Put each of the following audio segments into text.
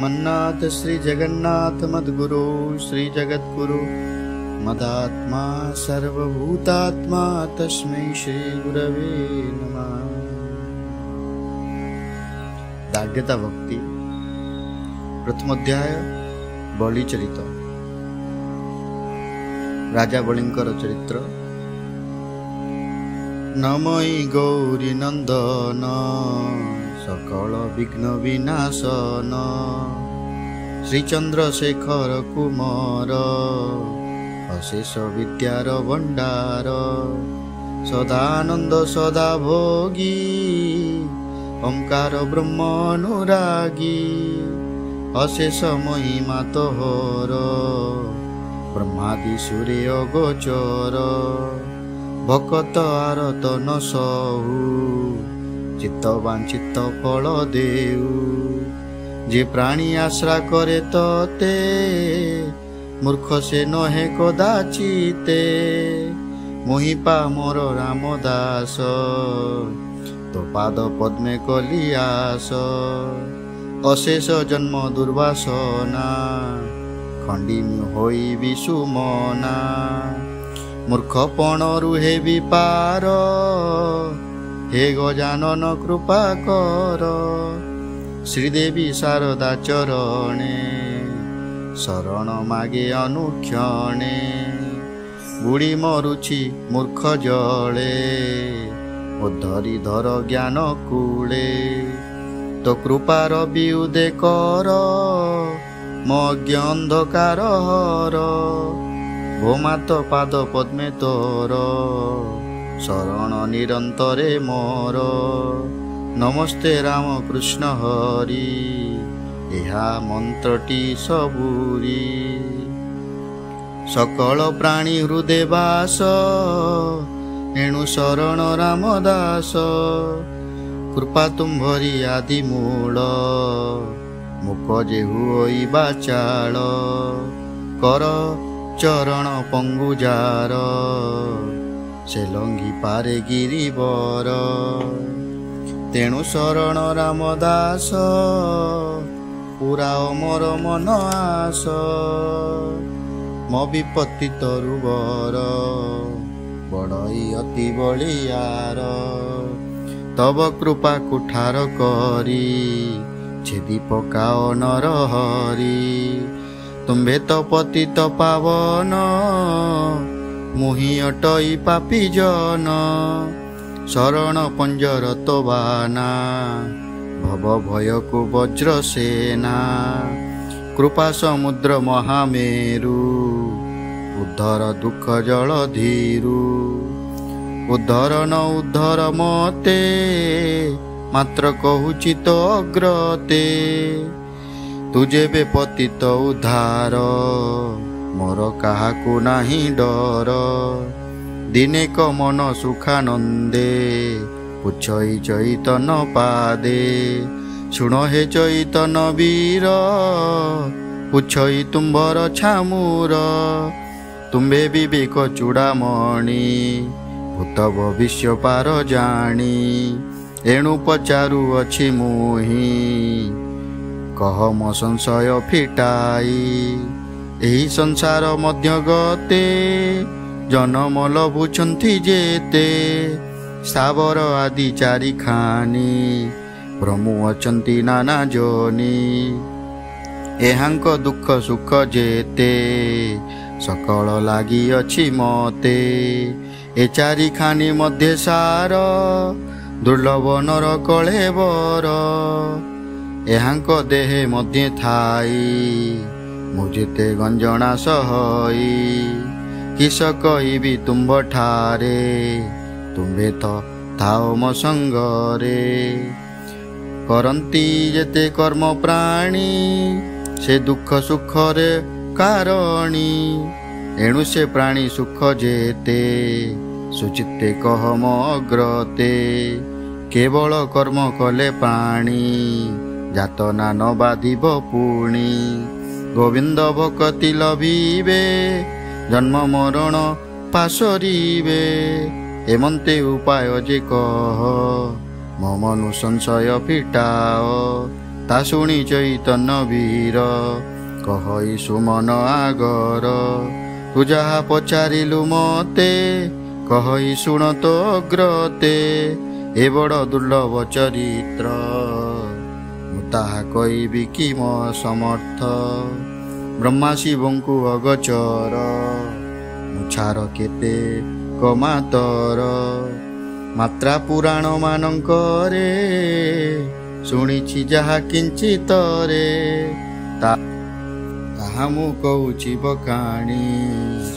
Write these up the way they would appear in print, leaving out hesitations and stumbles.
मन्नाथ श्री जगन्नाथ मद्गुरु श्री जगद्गुरु मदात्मा सर्वभूतात्मा तस्मै श्री गुरवे नमः। दाढ़्यता भक्ति प्रथम अध्याय बलि चरित। राजा बलिंकर चरित्र। नमयि गौरी नंदन सकल विघ्न विनाशन श्रीचंद्रशेखर कुमार अशेष विद्यार भंडार सदानंद सदा भोगी ओंकार ब्रह्म अनुरागी अशेष महिमा तोहर ब्रह्मादि सूर्य गोचर भकत आरत न सहु चित्त वांछित फल देउ जे प्राणी आश्रा करे तते मूर्ख से नहे कदाचिते मोहि पा मोर रामदास तो पाद पद्मे कलियास अशेष जन्म दुर्वासना खंडिमी होई विसुमना मूर्खपण रुहे विपार हे गजानन कृपा कर श्रीदेवी शारदा चरणे शरण मागे अनुक्षणे बुड़ी मरुछि मूर्ख जले उद्धरि धर ज्ञान कूले तो कृपार बिउदे कर मज्ञ अंधकार हर भोमात पाद पद्मे तोर शरण निरंतरे मोर। नमस्ते राम कृष्ण हरि एहा मंत्रटी सबुरी। सकल प्राणी हृदय बास एणु शरण रामदास कृपा तुम्भरी आदि मूल मुक जेहु होई बाचाल कर चरण पंगुजार से लंघी पारे गिरिवर। तेणु शरण रामदास पुराओ मोर मन आस म विपत्ति तरुबर बड़ई अति बलियार तब कृपा कुठार करी छेदी पकाओ नर हरि। तुम्भे तो पतित पावन मुहि अटई पापी जन शरण पंजर तो बाना भव भय को वज्र सेना कृपा समुद्र महामेरु उद्धर दुख जल धीरु। उद्धर न उद्धर मते मात्र कहुछि तो अग्रते तु जेबे पतित उद्धार मोर काहाकु नाही डर। दिनेक मन सुखानंदे पुछई चैतन पादे शुण हे चैतन वीर पुछई तुम्भर छामुर। तुम्भे विवेक चूड़ामणि भूत भविष्य पार जाणी एणु पचारु अछि मुहि कह मो संशय फिटाई। एही संसार मध्य गते जन्म लभुछन्ति जेते स्थावर आदि चारि खानी भ्रमु अछन्ति नाना जोनी। एहांक दुख सुख जेते सकल लागी अछि मते ए चारि खानी मध्ये सार दुर्लभ नर कळेबर। एहांक देहे मध्ये थाई मु जेते गंजणा सहई किस कहिबि तुम्भ ठारे तुम्भे तो थाओ मो संगरे। करन्ति जेते कर्म प्राणी से दुख सुखरे कारणी एणु से प्राणी सुख जेते सुचित्ते कह मो अग्रते। केवल कर्म कले प्राणी जातना न बाधिब पुणी गोविंद भक्ति लभिबे जन्म मरण पासरिबे एमंते उपाय जे कह मो मनु संशय फिटाओ। ତା ଶୁଣି ଚୈତନ୍ୟ ବୀର କହଇ ସୁମନ ଆଗର। ତୁ ଯାହା ପଚାରିଲୁ ମତେ କହଇ ଶୁଣ ତୋ ଅଗ୍ରତେ। ଏ ବଡ଼ ଦୁର୍ଲଭ ଚରିତ୍ର ମୁଁ ତାହା କହିବି କି ମୋ ସମର୍ଥ। ବ୍ରହ୍ମା ଶିବଙ୍କୁ ଅଗଚର ମୁଁ ଛାର କେତେ କମାତର। ମାତ୍ରା ପୁରାଣ ମାନଙ୍କରେ ଶୁଣିଛି ଯାହା କିଞ୍ଚିତରେ। ତାହା ମୁଁ କହୁଛି ବକାଣି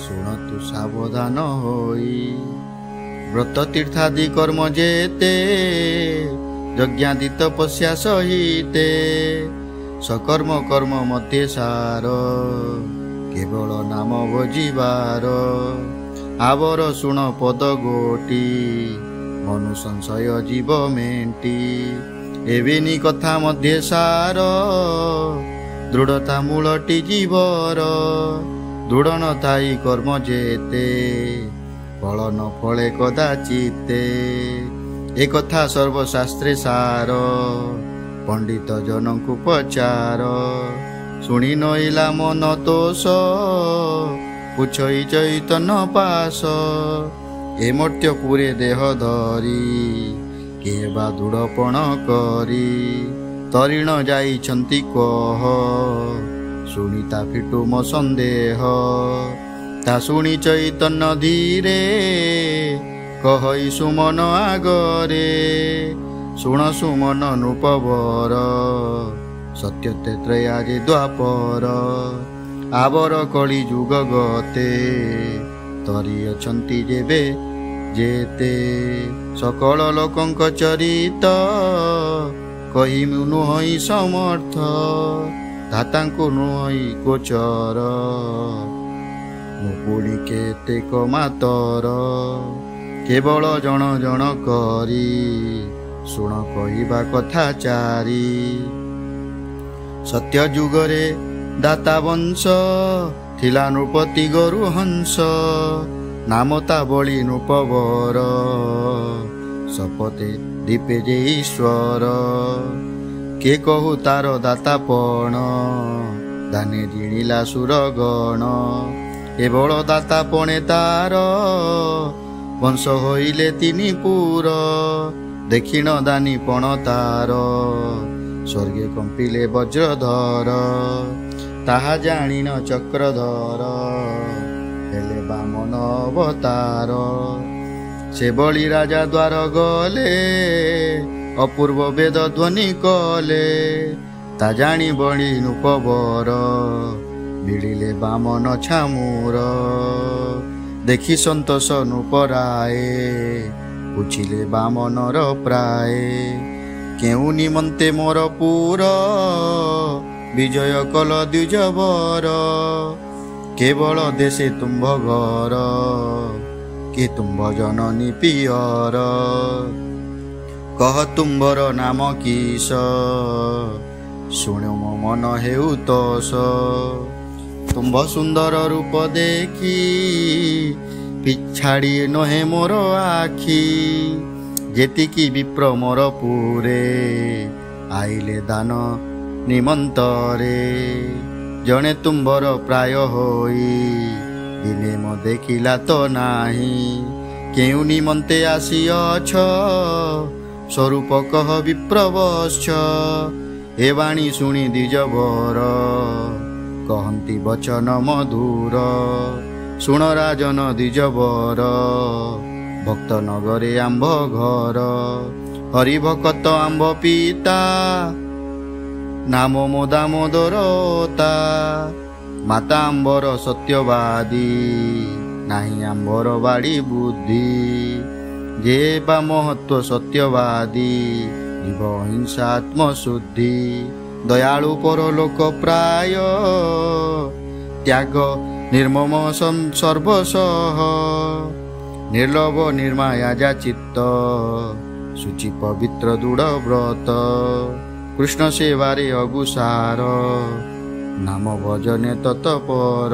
ଶୁଣ ତୁ ସାବଧାନ ହୋଇ। ବ୍ରତ ତୀର୍ଥାଦି କର୍ମ ଯେତେ ଯଜ୍ଞାଦି ତପସ୍ୟା ସହିତେ। ସକର୍ମ କର୍ମ ମଧ୍ୟେ ସାର କେବଳ ନାମ ଭଜିବାର। ଆବର ଶୁଣ ପଦ ଗୋଟି ମନୁ ସଂଶୟ ଜୀବ ମେଣ୍ଟି। ଏବିନି କଥା ମଧ୍ୟେ ସାର ଦୃଢ଼ତା ମୂଳଟି ଜୀବର। ଦୃଢ଼ ନଥାଇ କର୍ମ ଯେତେ ଫଳ ନ ଫଳେ କଦାଚିତେ। ଏ କଥା ସର୍ବଶାସ୍ତ୍ରେ ସାର ପଣ୍ଡିତ ଜନଙ୍କୁ ପଚାର। ଶୁଣି ନଇଲା ମନ ତୋଷ ପୁଛଇ ଚୈତନ୍ୟ ପାଶ। ଏ ମର୍ତ୍ତ୍ୟପୁରେ ଦେହ ଧରି କିଏ ବା ଦୃଢ଼ପଣ କରି। ତରିଣ ଯାଇଛନ୍ତି କହ ଶୁଣି ତା ଫିଟୁ ମୋ ସନ୍ଦେହ। ତା ଶୁଣି ଚୈତନ୍ୟ ଧୀରେ କହଇ ସୁମନ ଆଗରେ। ଶୁଣ ସୁମନ ନୃପବର ସତ୍ୟ ତ୍ରେତୟା ଯେ ଦ୍ୱାପର। ଆବର କଳି ଯୁଗ ଗତେ ତରି ଅଛନ୍ତି ଯେବେ ଯେତେ। ସକଳ ଲୋକଙ୍କ ଚରିତ କହି ମୁଁ ନୁହଁଇ ସମର୍ଥ। ଧାତାଙ୍କୁ ନୁହଁଇ ଗୋଚର ମୁଁ ପୁଣି କେତେକ ମାତର। କେବଳ ଜଣ ଜଣ କରି ଶୁଣ କହିବା କଥା ଚାରି। ସତ୍ୟ ଯୁଗରେ ଦାତା ବଂଶ ଥିଲା ନୃପତି ଗରୁ ହଂସ। ନାମ ତା ବଳି ନୃପବର ଶପଥେ ଦୀପେ ଯେ ଈଶ୍ୱର। କେ କହୁ ତାର ଦାତାପଣ ଦାନେ ଜିଣିଲା ସୁରଗଣ। ଏ ବଳ ଦାତା ପଣେ ତାର ବଂଶ ହୋଇଲେ ତିନି ପୁର। ଦକ୍ଷିଣ ଦାନି ପଣ ତାର ସ୍ୱର୍ଗେ କମ୍ପିଲେ ବଜ୍ରଧର। ତାହା ଜାଣିନ ଚକ୍ରଧର ହେଲେ ବାମନ ଅବତାର। ସେ ବଳି ରାଜା ଦ୍ୱାର ଗଲେ ଅପୂର୍ବ ବେଦ ଧ୍ୱନି କଲେ। ତା ଜାଣି ବଳି ନୃପବର ମିଳିଲେ ବାମନ ଛାମୁର। ଦେଖି ସନ୍ତୋଷ ନୃପରାଏ ପୁଛିଲେ ବାମନର ପ୍ରାଏ। କେଉଁ ନିମନ୍ତେ ମୋର ପୁର ବିଜୟ କଲ ଦ୍ୱିଜବର। କେବଳ ଦେଶେ ତୁମ୍ଭ ଘର କି ତୁମ୍ଭ ଜନନୀ ପିଅର। କହ ତୁମ୍ଭର ନାମ କିସ ଶୁଣ ମୋ ମନ ହେଉ ତୋଷ। ତୁମ୍ଭ ସୁନ୍ଦର ରୂପ ଦେଖି ପିଛାଡ଼ି ନୁହେଁ ମୋର ଆଖି। ଯେତିକି ବିପ୍ର ମୋର ପୁରେ ଆଇଲେ ଦାନ ନିମନ୍ତରେ। ଜଣେ ତୁମ୍ଭର ପ୍ରାୟ ହୋଇ ଦିନେ ମୋ ଦେଖିଲା ତ ନାହିଁ। କେଉଁ ନିମନ୍ତେ ଆସିଅଛ ସ୍ୱରୂପ କହ ବିପ୍ରବତ୍ସ। ଏ ବାଣୀ ଶୁଣି ଦ୍ୱିଜବର କହନ୍ତି ବଚନ ମଧୁର। ଶୁଣ ରାଜନ ଦ୍ୱିଜବର ଭକ୍ତ ନଗରେ ଆମ୍ଭ ଘର। ହରିଭକତ ଆମ୍ଭ ପିତା ନାମ ମୋ ଦାମୋଦର ତା। ମାତା ଆମ୍ଭର ସତ୍ୟବାଦୀ ନାହିଁ ଆମ୍ଭର ବାଡ଼ି ବୁଦ୍ଧି। ଯେ ବା ମହତ୍ଵ ସତ୍ୟବାଦୀ ଜୀବ ଅହିଂସା ଆତ୍ମଶୁଦ୍ଧି। ଦୟାଳୁ ପରଲୋକ ପ୍ରାୟ ତ୍ୟାଗ ନିର୍ମମ ସର୍ବସହ। ନିର୍ଲୋଭ ନିର୍ମାୟା ଯା ଚିତ୍ତ ଶୁଚି ପବିତ୍ର ଦୃଢ଼ ବ୍ରତ। କୃଷ୍ଣ ସେବାରେ ଅଗୁସାର ନାମ ଭଜନେ ତତପର।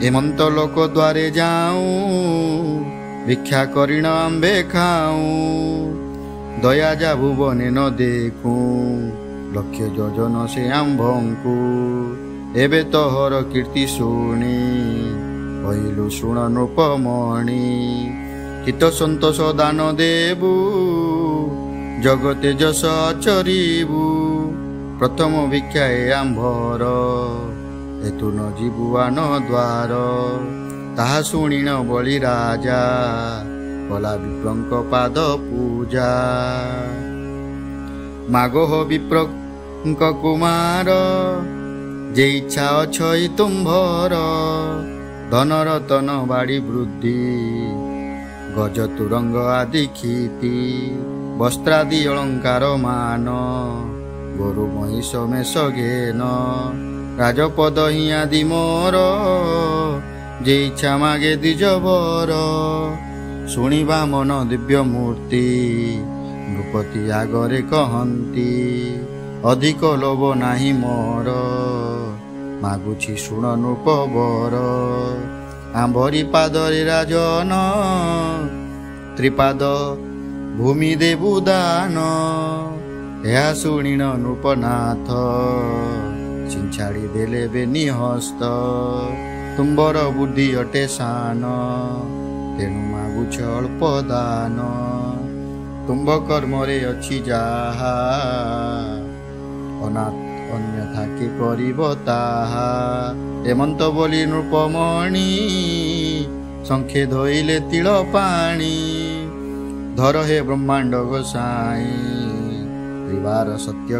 ଏମନ୍ତ ଲୋକ ଦ୍ୱାରେ ଯାଉଁ ଭିକ୍ଷା କରିଣ ଆମ୍ଭେ ଖାଉଁ। ଦୟା ଯା ଭୁବନେ ନ ଦେଖୁଁ ଲକ୍ଷ ଯୋଜନ ସେ ଆମ୍ଭଙ୍କୁ। ଏବେ ତୋହର କୀର୍ତ୍ତି ଶୁଣି କହିଲୁ ଶୁଣ ନୃପମଣି। ଚିତ୍ତ ସନ୍ତୋଷ ଦାନ ଦେବୁ, ଜଗତେ ଯଶ ଚରିବୁ। ପ୍ରଥମ ଭିକ୍ଷା ଏ ଆମ୍ଭର, ଏଥୁ ନ ଯିବୁ ଆନ ଦ୍ୱାର। ତାହା ଶୁଣିଣ ବଳି ରାଜା, କଲା ବିପ୍ରଙ୍କ ପାଦ ପୂଜା। ମାଗୋହ ବିପ୍ରଙ୍କ କୁମାର, ଯେ ଇଚ୍ଛା ଅଛଇ ତୁମ୍ଭର। ଧନ ରତନ ବାଡ଼ି ବୃଦ୍ଧି, ଗଜ ତୁରଙ୍ଗ ଆଦି କ୍ଷିତି। ବସ୍ତ୍ରାଦି ଅଳଙ୍କାର ମାନ, ଗୋରୁ ମହିଷ ମେଷ ଘେନ। ରାଜପଦ ହିଁ ଆଦି ମୋର, ଯେ ଇଚ୍ଛା ମାଗେ ଦ୍ୱିଜବର। ଶୁଣିବା ମନ ଦିବ୍ୟ ମୂର୍ତ୍ତି, ନୃପତି ଆଗରେ କହନ୍ତି। ଅଧିକ ଲୋଭ ନାହିଁ ମୋର, ମାଗୁଛି ଶୁଣ ନୃପବର। ଆମ୍ଭରି ପାଦରେ ରାଜନ, ତ୍ରିପାଦ ଭୂମି ଦେବୁ ଦାନ। ଏହା ଶୁଣିଣ ନୃପନାଥ, ଛିଞ୍ଛାଡ଼ି ଦେଲେ ବେନି ହସ୍ତ। ତୁମ୍ଭର ବୁଦ୍ଧି ଅଟେ ସାନ, ତେଣୁ ମାଗୁଛ ଅଳ୍ପ ଦାନ। ତୁମ୍ଭ କର୍ମରେ ଅଛି ଯାହା, ଅନାଥ ଅନ୍ୟଥା କି କରିବ ତାହା। ଏମନ୍ତ ବୋଲି ନୃପମଣି, ଶଙ୍ଖେ ଧୋଇଲେ ତିଳ ପାଣି। ଧର ହେ ବ୍ରହ୍ମାଣ୍ଡ ଗୋସାଇଁ, ତ୍ରିବାର ସତ୍ୟ